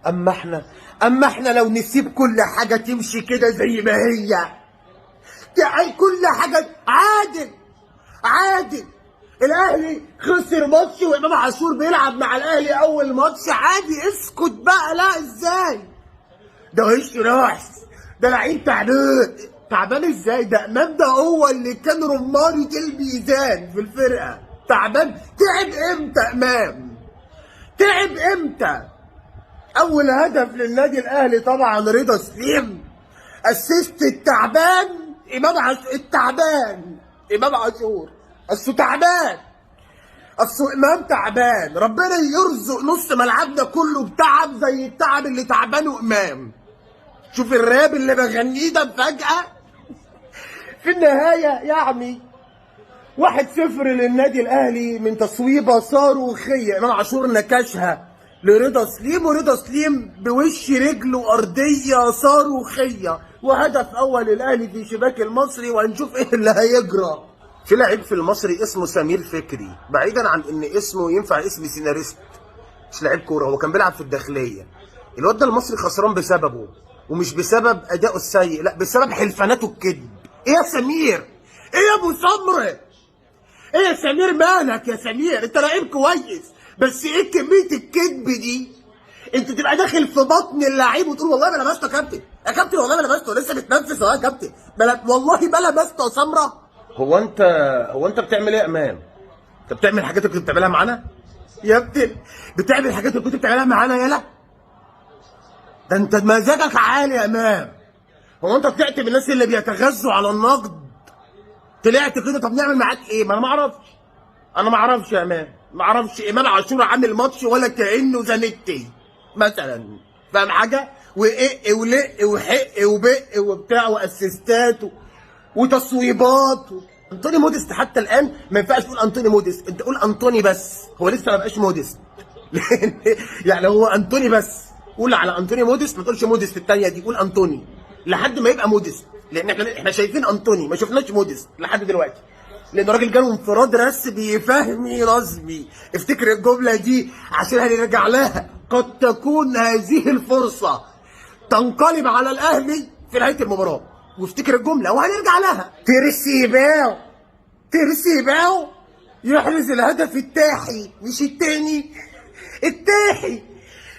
اما احنا لو نسيب كل حاجة تمشي كده زي ما هي، تعال كل حاجة عادل عادل. الاهلي خسر ماتش وامام عاشور بيلعب مع الاهلي اول ماتش عادي، اسكت بقى. لا ازاي ده؟ وش راح ده؟ لعيب تعبان. تعبان ازاي ده؟ امام ده هو اللي كان رمانة الميزان في الفرقة. تعبان؟ تعب امتى امام؟ تعب امتى؟ اول هدف للنادي الاهلي طبعا رضا سليم، assist التعبان امام عاشور. التعبان امام عاشور، اصله تعبان، اصله امام تعبان. ربنا يرزق نص ملعبنا كله بتعب زي التعب اللي تعبانة امام. شوف الراب اللي بغنيه ده فجأة في النهاية. يعني 1-0 للنادي الأهلي من تصويبة صاروخية، إمام عاشور نكشها لرضا سليم، ورضا سليم بوش رجله أرضية صاروخية، وهدف أول للأهلي في شباك المصري. وهنشوف إيه اللي هيجرى. في لعيب في المصري اسمه سمير فكري، بعيدا عن إن اسمه ينفع اسم سيناريست مش لعيب كورة، هو كان بيلعب في الداخلية. الواد ده المصري خسران بسببه، ومش بسبب أداؤه السيء، لا بسبب حلفاناته الكذب. إيه يا سمير؟ إيه يا أبو سمر؟ ايه يا سمير مالك يا سمير؟ انت لعيب كويس، بس ايه كمية الكذب دي؟ انت تبقى داخل في بطن اللعيب وتقول والله ما لمسته يا كابتن، يا كابتن والله ما لمسته، لسه بتنفس اهو يا كابتن، والله ما لمسته يا سمرة. هو انت بتعمل ايه يا امام؟ انت بتعمل الحاجات اللي كنت بتعملها معانا؟ يا ابني بتعمل الحاجات اللي كنت بتعملها معانا؟ يالا ده انت مزاجك عالي يا امام. هو انت طلعت من الناس اللي بيتغذوا على النقد؟ طلعت كده. طب نعمل معاك ايه؟ ما انا ما اعرفش، انا ما اعرفش يا امام، ما اعرفش. امام عاشور عامل ماتش ولا كانه زانيتي مثلا، فاهم حاجة؟ وايه ولق وحق وبق وبتاع واسيستات وتصويبات انطوني موديست حتى الان ما ينفعش تقول انطوني موديست، انت قول انطوني بس، هو لسه ما بقاش موديست. لان يعني هو انطوني بس، قول على انطوني موديست، ما تقولش موديست الثانية دي، قول انطوني لحد ما يبقى موديست، لان احنا شايفين انطوني، ما شفناش موديست لحد دلوقتي، لان الراجل جاله انفراد رسمي فهمي رسمي. افتكر الجملة دي عشان هنرجع لها، قد تكون هذه الفرصة تنقلب على الاهلي في نهاية المباراة، وافتكر الجملة وهنرجع لها. بيرسي تاو، بيرسي تاو يحرز الهدف التاحي، مش التاني، التاحي.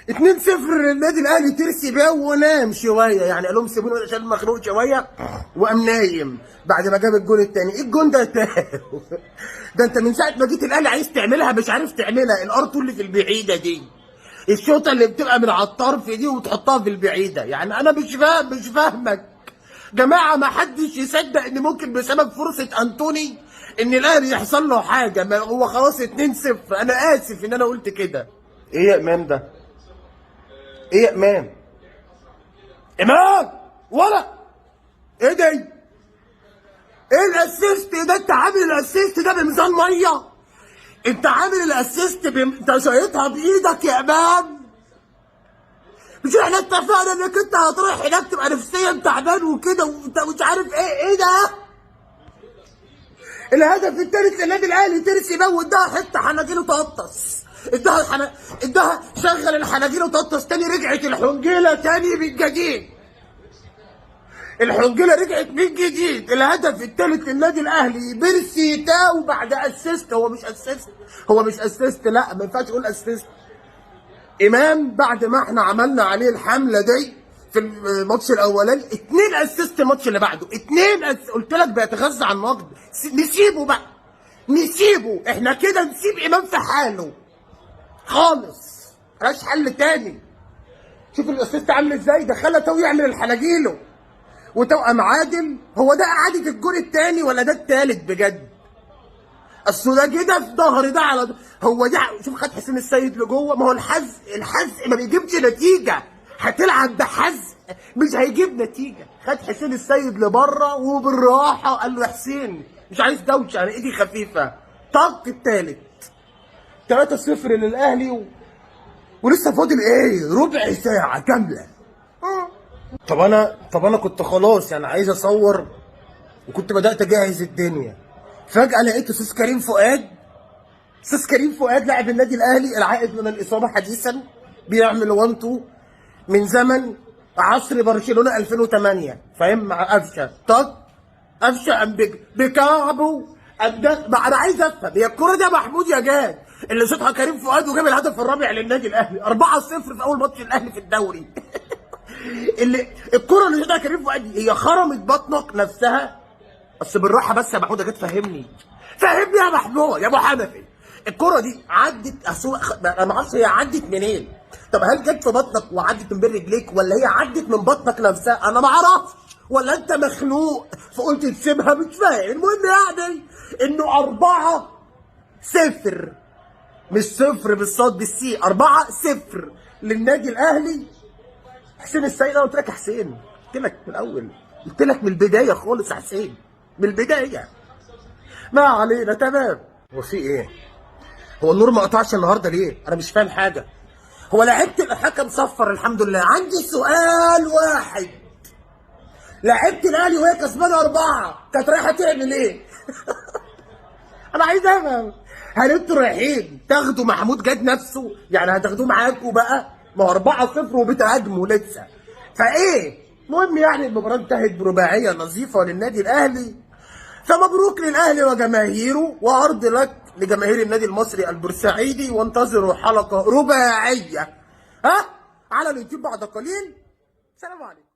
2-0 للنادي الاهلي. بيرسي تاو ونام شوية، يعني قال لهم سيبوني عشان مخنوق شوية، وقام نايم بعد ما جاب الجون الثاني. ايه الجون ده يا تاو؟ ده انت من ساعة ما جيت الاهلي عايز تعملها مش عارف تعملها. الار اللي في البعيدة دي، الشوطه اللي بتبقى من على الطرف دي وتحطها في البعيدة، يعني انا مش فاهم، مش فاهمك. جماعة ما حدش يصدق ان ممكن بسبب فرصة انطوني ان الاهلي يحصل له حاجة. ما هو خلاص 2-0. انا اسف ان انا قلت كده. ايه يا امام ده؟ ايه يا امام؟ امام ولا ايه ده؟ ايه ال assist ده؟ انت عامل ال assist ده بميزان مية؟ انت عامل ال assist انت شايطها بايدك يا امام؟ مش احنا اتفقنا انك انت هتروح هناك تبقى نفسيا تعبان وكده وانت مش عارف ايه؟ ايه ده؟ الهدف الثالث للنادي الاهلي، بيرسي تاو اداها حتة حناجيل وتقطس، اداها شغل الحناجيل وتقطس تاني، رجعت الحنجيله تاني من جديد، الحنجيله رجعت من جديد. الهدف الثالث للنادي الاهلي بيرسي تاو بعد assist، هو مش assist، هو مش assist، لا ما ينفعش اقول assist. امام بعد ما احنا عملنا عليه الحملة دي في الماتش الاولاني، 2 assist الماتش اللي بعده، 2 قلت لك بيتغذى على النقد. نسيبه بقى، نسيبه احنا كده، نسيب امام في حاله خالص، ملهاش حل تاني. شوف ال assist عامل ازاي، دخلها تو يعمل الحناجيله وتوأم عادل. هو ده اعاده الجون التاني ولا ده التالت بجد؟ اصل ده كده في ظهر ده على ده. هو ده، شوف خد حسين السيد لجوه. ما هو الحزق، الحزق ما بيجيبش نتيجة، هتلعب بحزق مش هيجيب نتيجة. خد حسين السيد لبره وبالراحه قال له يا حسين مش عايز دوشه، انا ايدي خفيفة. طق التالت، 3-0 للاهلي ولسه فاضل ايه؟ ربع ساعة كاملة. طب انا كنت خلاص يعني عايز اصور وكنت بدات اجهز الدنيا، فجاة لقيت استاذ كريم فؤاد، استاذ كريم فؤاد لاعب النادي الاهلي العائد من الاصابة حديثا، بيعمل 1 2. من زمن عصر برشلونة 2008، فاهم؟ مع قفشه، طب قفشه قام بكعبه قام ده. انا عايز افهم هي الكورة دي يا محمود يا جاد اللي شاطها كريم فؤاد وجاب الهدف الرابع للنادي الاهلي 4-0 في اول ماتش الاهلي في الدوري. اللي الكره اللي شاطها كريم فؤاد هي خرمت بطنك نفسها. بس بالراحة بس يا محمود يا جاد، فهمني فهمني يا محمود يا ابو حنفي، الكره دي عدت، انا ما اعرفش هي عدت منين. طب هل جت في بطنك وعدت من بين رجليك، ولا هي عدت من بطنك نفسها؟ انا ما اعرفش، ولا انت مخنوق فقلت تسيبها؟ مش فاهم. المهم يعني انه 4-0، مش صفر بالصاد بالسي، 4-0 للنادي الاهلي. حسين السيد، انا قلت لك يا حسين، قلت لك من الاول، قلت لك من البداية خالص يا حسين، من البداية. ما علينا، تمام. هو في ايه؟ هو النور ما قطعش النهارده ليه؟ انا مش فاهم حاجة. هو لعيبة الحكم صفر الحمد لله. عندي سؤال واحد، لعيبة الاهلي وهي كسبانه 4 كانت رايحة تعمل ايه؟ انا عايز افهم، هل انتوا رايحين تاخدوا محمود جاد نفسه؟ يعني هتاخدوه معاكم بقى؟ ما هو 4-0 وبتهاجموا لسه، فايه؟ المهم يعني المباراة انتهت برباعيه نظيفة للنادي الاهلي، فمبروك للاهلي وجماهيره، وعرض لك لجماهير النادي المصري البورسعيدي، وانتظروا حلقة رباعية ها على اليوتيوب بعد قليل. سلام عليكم.